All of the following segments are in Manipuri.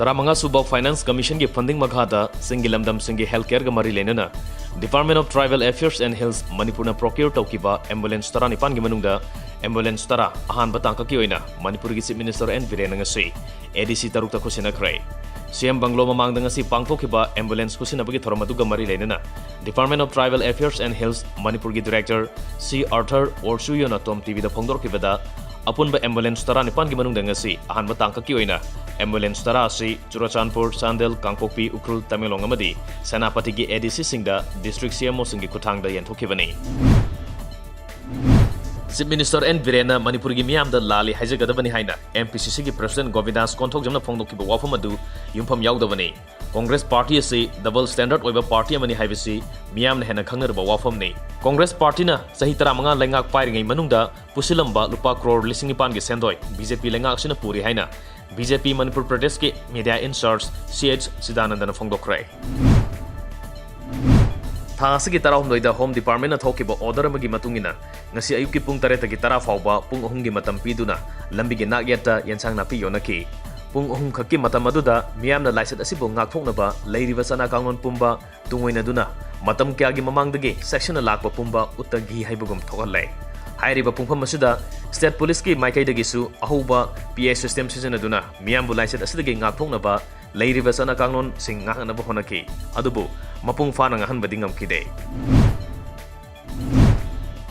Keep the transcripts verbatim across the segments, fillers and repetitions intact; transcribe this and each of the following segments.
ꯇꯔꯥꯃꯉꯥ ꯁꯨꯕ Finance Commission ꯒꯤ funding ꯃꯈꯥꯗ ꯆꯤꯡꯒꯤ ꯂꯝꯗꯝꯁꯤꯡꯒꯤ health care ꯒ ꯃꯔꯤ ꯂꯩꯅꯅ Department of Tribal Affairs and Hills ꯃꯅꯤꯄꯨꯔꯅ procure ꯇꯧꯈꯤꯕ ambulance ꯇꯔꯥꯅꯤꯄꯥꯟꯒꯤ ꯃꯅꯨꯡꯗ ambulance ꯇꯔꯥ ꯑꯍꯥꯟꯕ ꯇꯥꯡꯀꯛꯀꯤ ꯑꯣꯏꯅ ꯃꯅꯤꯄꯨꯔꯒꯤ Chief Minister ꯑꯦꯟ ꯕꯤꯔꯦꯟꯅ ꯉꯁꯤ A D C ꯇꯔꯨꯛꯇ ꯈꯨꯠꯁꯤꯟꯅꯈ꯭ꯔꯦ꯫ C M bungalow ꯃꯃꯥꯡꯗ ꯉꯁꯤ ꯄꯥꯡꯊꯣꯛꯈꯤꯕ ambulance ꯈꯨꯠꯁꯤꯟꯅꯕꯒꯤ ꯊꯧꯔꯝ ꯑꯗꯨꯒ ꯃꯔꯤ ꯂꯩꯅꯅ Department of Tribal Affairs and Hills ꯃꯅꯤꯄꯨꯔꯒꯤ Director ꯁꯤ ꯑꯥꯔꯊꯔ ꯑꯣꯔꯆꯨꯌꯣꯅ ꯇꯣꯝ ꯇꯤꯚꯤꯗ ꯐꯣꯡꯗꯣꯔꯛꯈꯤꯕꯗ, ꯑꯄꯨꯟꯕ ambulance ꯇꯔꯥꯅꯤꯄꯥꯟꯒꯤ ꯃꯅꯨꯡꯗ ꯉꯁꯤ ꯑꯍꯥꯟꯕ ꯇꯥꯡꯀꯛꯀꯤ ꯑꯣꯏꯅ ambulance ꯇꯔꯥ ꯑꯁꯤ ꯆꯨꯔꯆꯥꯟꯄꯨꯔ, ꯆꯥꯟꯗꯦꯜ, ꯀꯥꯡꯄꯣꯛꯄꯤ, ꯎꯈ꯭ꯔꯨꯜ, ꯇꯃꯦꯡꯂꯣꯡ ꯑꯃꯗꯤ ꯁꯦꯅꯥꯄꯇꯤꯒꯤ A D C ꯁꯤꯡꯗ district C M O ꯁꯤꯡꯒꯤ ꯈꯨꯠꯊꯥꯡꯗ ꯌꯦꯟꯊꯣꯛꯈꯤꯕꯅꯤ꯫ Chief Minister ꯑꯦꯟ ꯕꯤꯔꯦꯟꯅ ꯃꯅꯤꯄꯨꯔꯒꯤ ꯃꯤꯌꯥꯝꯗ ꯂꯥꯜꯂꯤ ꯍꯥꯏꯖꯒꯗꯕꯅꯤ ꯍꯥꯏꯅ M P C C ꯒꯤ President ꯒꯣꯕꯤꯟꯗꯥꯁ ꯀꯣꯟꯊꯧꯖꯝꯅ ꯐꯣꯡꯗꯣꯛꯈꯤꯕ ꯋꯥꯐꯝ ꯑꯗꯨ ꯌꯨꯝꯐꯝ ꯌꯥꯎꯗꯕꯅꯤ꯫ Congress party ꯑꯁꯤ double standard ꯑꯣꯏꯕ party ꯑꯃꯅꯤ ꯍꯥꯏꯕꯁꯤ ꯃꯤꯌꯥꯝꯅ ꯍꯦꯟꯅ ꯈꯪꯅꯔꯕ ꯋꯥꯐꯝꯅꯤ꯫ Congress party ꯅ ꯆꯍꯤ ꯇꯔꯥꯃꯉꯥ ꯂꯩꯉꯥꯛ ꯄꯥꯏꯔꯤꯉꯩ ꯃꯅꯨꯡꯗ ꯄꯨꯁꯤꯜꯂꯝꯕ ꯂꯨꯄꯥ ꯀ꯭ꯔꯣꯔ ꯂꯤꯁꯤꯡ ꯅꯤꯄꯥꯟꯒꯤ ꯁꯦꯟꯗꯣꯏ B J P ꯂꯩꯉꯥꯛ ꯑꯁꯤꯅ ꯄꯨꯔꯤ ꯍꯥꯏꯅ B J P ꯃꯅꯤꯄꯨꯔ ꯄ꯭ꯔꯗꯦꯁꯀꯤ media in charge C H ꯁꯤꯗꯥꯅꯟꯗꯅ ꯐꯣꯡꯗꯣꯛꯈ꯭ꯔꯦ꯫ ꯊꯥ ꯑꯁꯤꯒꯤ ꯇꯔꯥꯍꯨꯝꯗꯣꯏꯗ Home Department ꯅ ꯊꯣꯛꯈꯤꯕ order ꯑꯃꯒꯤ ꯃꯇꯨꯡ ꯏꯟꯅ, ꯉꯁꯤ ꯑꯌꯨꯛꯀꯤ ꯄꯨꯡ ꯇꯔꯦꯠꯇꯒꯤ ꯇꯔꯥ ꯐꯥꯎꯕ ꯄꯨꯡ ꯑꯍꯨꯝꯒꯤ ꯃꯇꯝ ꯄꯤꯗꯨꯅ ꯂꯝꯕꯤꯒꯤ ꯅꯥꯛꯌꯦꯠꯇ ꯌꯦꯟꯁꯥꯡ ꯅꯥꯄꯤ ꯌꯣꯟꯅꯈꯤ꯫ ꯄꯨꯡ ꯑꯍꯨꯝ ꯈꯛꯀꯤ ꯃꯇꯝ ꯑꯗꯨꯗ ꯃꯤꯌꯥꯝꯅ ꯂꯥꯏꯆꯠ ꯑꯁꯤꯕꯨ ꯉꯥꯛꯊꯣꯛꯅꯕ ꯂꯩꯔꯤꯕ ꯆꯠꯅ ꯀꯥꯡꯂꯣꯟ ꯄꯨꯝꯕ ꯇꯨꯡꯑꯣꯏꯅꯗꯨꯅ ꯃꯇꯝ ꯀꯌꯥꯒꯤ ꯃꯃꯥꯡꯗꯒꯤ ꯆꯦꯛꯁꯤꯟꯅ ꯂꯥꯛꯄ ꯄꯨꯝꯕ ꯎꯠꯇ ꯘꯤ ꯍꯩꯕꯒꯨꯝ ꯊꯣꯛꯍꯜꯂꯦ꯫ ꯍꯥꯏꯔꯤꯕ ꯄꯨꯡꯐꯝ ꯑꯁꯤꯗ state police ꯀꯤ ꯃꯥꯏꯀꯩꯗꯒꯤꯁꯨ ꯑꯍꯧꯕ P A system ꯁꯤꯖꯤꯟꯅꯗꯨꯅ ꯃꯤꯌꯥꯝꯕꯨ ꯂꯥꯏꯆꯠ ꯑꯁꯤꯗꯒꯤ ꯉꯥꯛꯊꯣꯛꯅꯕ ꯂꯩꯔꯤꯕ ꯆꯠꯅ ꯀꯥꯡꯂꯣꯟꯁꯤꯡ ꯉꯥꯛꯅꯅꯕ ꯍꯣꯠꯅꯈꯤ꯫ ꯑꯗꯨꯕꯨ ꯃꯄꯨꯡ ꯐꯥꯅ ꯉꯥꯛꯍꯟꯕꯗꯤ ꯉꯝꯈꯤꯗꯦ꯫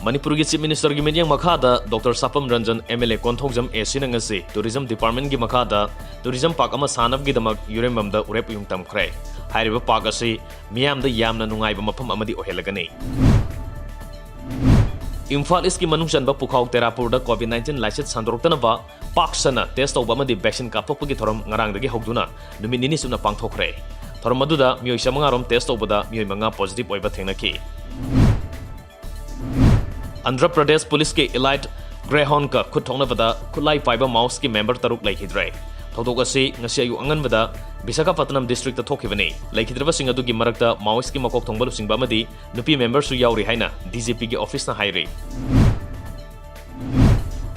ꯃꯅꯤꯄꯨꯔꯒꯤ Chief Minister ꯒꯤ ꯃꯤꯠꯌꯦꯡ ꯃꯈꯥꯗ Doctor ꯁꯥꯄꯝ Ranjan M L A Konthoujam A C ꯅ ꯉꯁꯤ Tourism Department ꯒꯤ ꯃꯈꯥꯗ tourism park ꯑꯃ ꯁꯥꯅꯕꯒꯤꯗꯃꯛ ꯌꯨꯔꯦꯝꯕꯝꯗ ꯎꯔꯦꯞ ꯎꯌꯨꯡ ꯇꯝꯈ꯭ꯔꯦ꯫ ꯍꯥꯏꯔꯤꯕ park ꯑꯁꯤ ꯃꯤꯌꯥꯝꯗ ꯌꯥꯝꯅ ꯅꯨꯡꯉꯥꯏꯕ ꯃꯐꯝ ꯑꯃꯗꯤ ꯑꯣꯏꯍꯜꯂꯒꯅꯤ꯫ ꯏꯝꯐꯥꯜ East ꯀꯤ ꯃꯅꯨꯡ ꯆꯟꯕ ꯄꯨꯈꯥꯎ ꯇꯦꯔꯥꯄꯨꯔꯗ COVID nineteen ꯂꯥꯏꯆꯠ ꯁꯟꯗꯣꯔꯛꯇꯅꯕ ꯄꯥꯛ ꯁꯟꯅ test ꯇꯧꯕ ꯑꯃꯗꯤ vaccine ꯀꯥꯞꯊꯣꯛꯄꯒꯤ ꯊꯧꯔꯝ ꯉꯔꯥꯡꯗꯒꯤ ꯍꯧꯗꯨꯅ ꯅꯨꯃꯤꯠ ꯅꯤꯅꯤ ꯆꯨꯞꯅ ꯄꯥꯡꯊꯣꯛꯈ꯭ꯔꯦ꯫ ꯊꯧꯔꯝ ꯑꯗꯨꯗ ꯃꯤꯑꯣꯏ ꯆꯥꯃꯉꯥ ꯔꯣꯝ test ꯇꯧꯕꯗ ꯃꯤꯑꯣꯏ ꯃꯉꯥ positive ꯑꯣꯏꯕ ꯊꯦꯡꯅꯈꯤ꯫ ꯑꯟꯙ꯭ꯔ ꯄ꯭ꯔꯗꯦꯁ ꯄꯨꯂꯤꯁꯀꯤ elite greyhound ꯀ ꯈꯨꯠ ꯊꯣꯛꯅꯕꯗ ꯈꯨꯠꯂꯥꯏ ꯄꯥꯏꯕ Maoist ꯀꯤ member ꯇꯔꯨꯛ ꯂꯩꯈꯤꯗ꯭ꯔꯦ꯫ ꯊꯧꯗꯣꯛ ꯑꯁꯤ ꯉꯁꯤ ꯑꯌꯨꯛ ꯑꯉꯟꯕꯗ ꯕꯤꯁꯥꯈꯥꯄꯠꯅꯝ district ꯇ ꯊꯣꯛꯈꯤꯕꯅꯤ꯫ ꯂꯩꯈꯤꯗ꯭ꯔꯕꯁꯤꯡ ꯑꯗꯨꯒꯤ ꯃꯔꯛꯇ Maoist ꯀꯤ ꯃꯀꯣꯛ ꯊꯣꯡꯕ ꯂꯨꯆꯤꯡꯕ ꯑꯃꯗꯤ ꯅꯨꯄꯤ member ꯁꯨ ꯌꯥꯎꯔꯤ ꯍꯥꯏꯅ D G P ꯒꯤ office ꯅ ꯍꯥꯏꯔꯤ꯫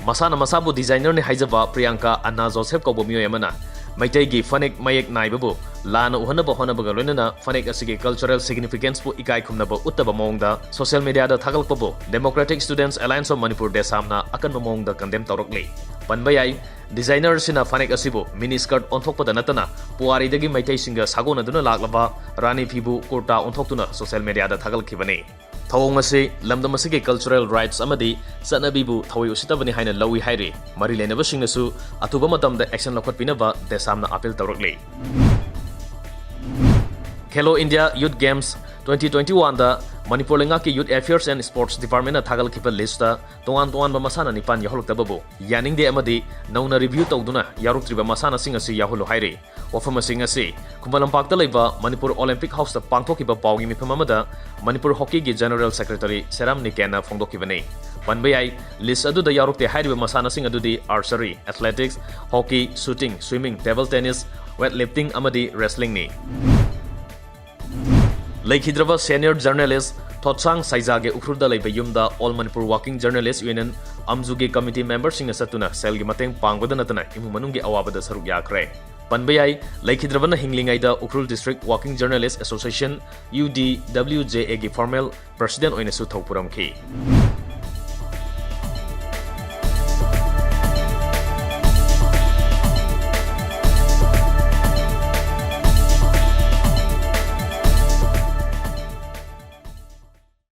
ꯃꯁꯥꯅ ꯃꯁꯥꯕꯨ designer ꯅꯤ ꯍꯥꯏꯖꯕ ꯄ꯭ꯔꯤꯌꯥꯡꯀꯥ ꯑꯟꯅꯥ ꯖꯣꯁꯦꯐ ꯀꯧꯕ ꯃꯤꯑꯣꯏ ꯑꯃꯅ ꯃꯩꯇꯩꯒꯤ ꯐꯅꯦꯛ ꯃꯌꯦꯛ ꯅꯥꯏꯕꯕꯨ ꯂꯥꯟꯅ ꯎꯍꯟꯅꯕ ꯍꯣꯠꯅꯕꯒ ꯂꯣꯏꯅꯅ ꯐꯅꯦꯛ ꯑꯁꯤꯒꯤ cultural significance ꯄꯨ ꯏꯀꯥꯏ ꯈꯨꯝꯅꯕ ꯎꯠꯇꯕ ꯃꯑꯣꯡꯗ social media the ꯊꯥꯒꯠꯂꯛꯄꯕꯨ Democratic Students Alliance of Manipur, DESAM ꯅ ꯑꯀꯟꯕ ꯃꯑꯣꯡꯗ condemn ꯇꯧꯔꯛꯂꯤ꯫ ꯄꯟꯕ ꯌꯥꯏ, designer ꯑꯁꯤꯅ ꯐꯅꯦꯛ ꯑꯁꯤꯕꯨ mini skirt ꯑꯣꯟꯊꯣꯛꯄꯗ ꯅꯠꯇꯅ ꯄꯨꯋꯥꯔꯤꯗꯒꯤ ꯃꯩꯇꯩꯁꯤꯡꯒ ꯁꯥꯒꯣꯟꯅꯗꯨꯅ ꯂꯥꯛꯂꯕ ꯔꯥꯅꯤ ꯐꯤꯕꯨ ꯀꯨꯔꯇꯥ ꯑꯣꯟꯊꯣꯛꯇꯨꯅ social media ꯗ ꯊꯥꯒꯠꯂꯛꯈꯤꯕꯅꯤ꯫ ꯊꯧꯑꯣꯡ ꯑꯁꯤ ꯂꯝꯗꯝ ꯑꯁꯤꯒꯤ cultural rights ꯑꯃꯗꯤ ꯆꯠꯅꯕꯤꯕꯨ ꯊꯑꯣꯏ ꯎꯁꯤꯠꯇꯕꯅꯤ ꯍꯥꯏꯅ ꯂꯧꯏ ꯍꯥꯏꯔꯤ꯫ ꯃꯔꯤ ꯂꯩꯅꯕꯁꯤꯡꯅꯁꯨ ꯑꯊꯨꯕ ꯃꯇꯝꯗ action ꯂꯧꯈꯠꯄꯤꯅꯕ DESAM ꯅ appeal ꯇꯧꯔꯛꯂꯤ꯫ Khelo India Youth Games twenty twenty-one ꯗ ꯃꯅꯤꯄꯨꯔ ꯂꯩꯉꯥꯛꯀꯤ Youth Affairs and Sports Department ꯅ ꯊꯥꯒꯠꯂꯛꯈꯤꯕ list ꯇ ꯇꯣꯉꯥꯟ ꯇꯣꯉꯥꯟꯕ ꯃꯁꯥꯟꯅ ꯅꯤꯄꯥꯟ ꯌꯥꯎꯍꯜꯂꯛꯇꯕꯕꯨ ꯌꯥꯅꯤꯡꯗꯦ ꯑꯃꯗꯤ ꯅꯧꯅ review ꯇꯧꯗꯨꯅ ꯌꯥꯎꯔꯛꯇ꯭ꯔꯤꯕ ꯃꯁꯥꯟꯅꯁꯤꯡ ꯑꯁꯤ ꯌꯥꯎꯍꯜꯂꯨ ꯍꯥꯏꯔꯤ꯫ ꯋꯥꯐꯝꯁꯤꯡ ꯑꯁꯤ ꯈꯨꯃꯟ ꯂꯝꯄꯥꯛꯇ ꯂꯩꯕ ꯃꯅꯤꯄꯨꯔ Olympic House ꯇ ꯄꯥꯡꯊꯣꯛꯈꯤꯕ ꯄꯥꯎꯒꯤ ꯃꯤꯐꯝ ꯑꯃꯗ ꯃꯅꯤꯄꯨꯔ Hockey ꯒꯤ General Secretary ꯁꯦꯔꯥꯝ ꯅꯤꯀꯦꯟꯅ ꯐꯣꯡꯗꯣꯛꯈꯤꯕꯅꯤ꯫ ꯄꯟꯕ ꯌꯥꯏ, list ꯑꯗꯨꯗ ꯌꯥꯎꯔꯛꯇꯦ ꯍꯥꯏꯔꯤꯕ ꯃꯁꯥꯟꯅꯁꯤꯡ ꯑꯗꯨꯗꯤ archery, athletics, hockey, shooting, swimming, table tennis, weightlifting ꯑꯃꯗꯤ wrestling ꯅꯤ꯫ ꯂꯩꯈꯤꯗ꯭ꯔꯕ senior journalist ꯊꯣꯠꯁꯥꯡ ꯁꯩꯖꯥꯒꯤ ꯎꯈ꯭ꯔꯨꯜꯗ ꯂꯩꯕ ꯌꯨꯝꯗ All Manipur Working Journalist Union, ꯑꯝꯖꯨꯒꯤ committee member ꯁꯤꯡꯅ ꯆꯠꯇꯨꯅ ꯁꯦꯜꯒꯤ ꯃꯇꯦꯡ ꯄꯥꯡꯕꯗ ꯅꯠꯇꯅ ꯏꯃꯨꯡ ꯃꯅꯨꯡꯒꯤ ꯑꯋꯥꯕꯗ ꯁꯔꯨꯛ ꯌꯥꯈ꯭ꯔꯦ꯫ ꯄꯟꯕ ꯌꯥꯏ, ꯂꯩꯈꯤꯗ꯭ꯔꯕꯅ ꯍꯤꯡꯂꯤꯉꯩꯗ Ukhrul District Working Journalist Association, U D W J A ꯒꯤ formal president ꯑꯣꯏꯅꯁꯨ ꯊꯧ ꯄꯨꯔꯝꯈꯤ꯫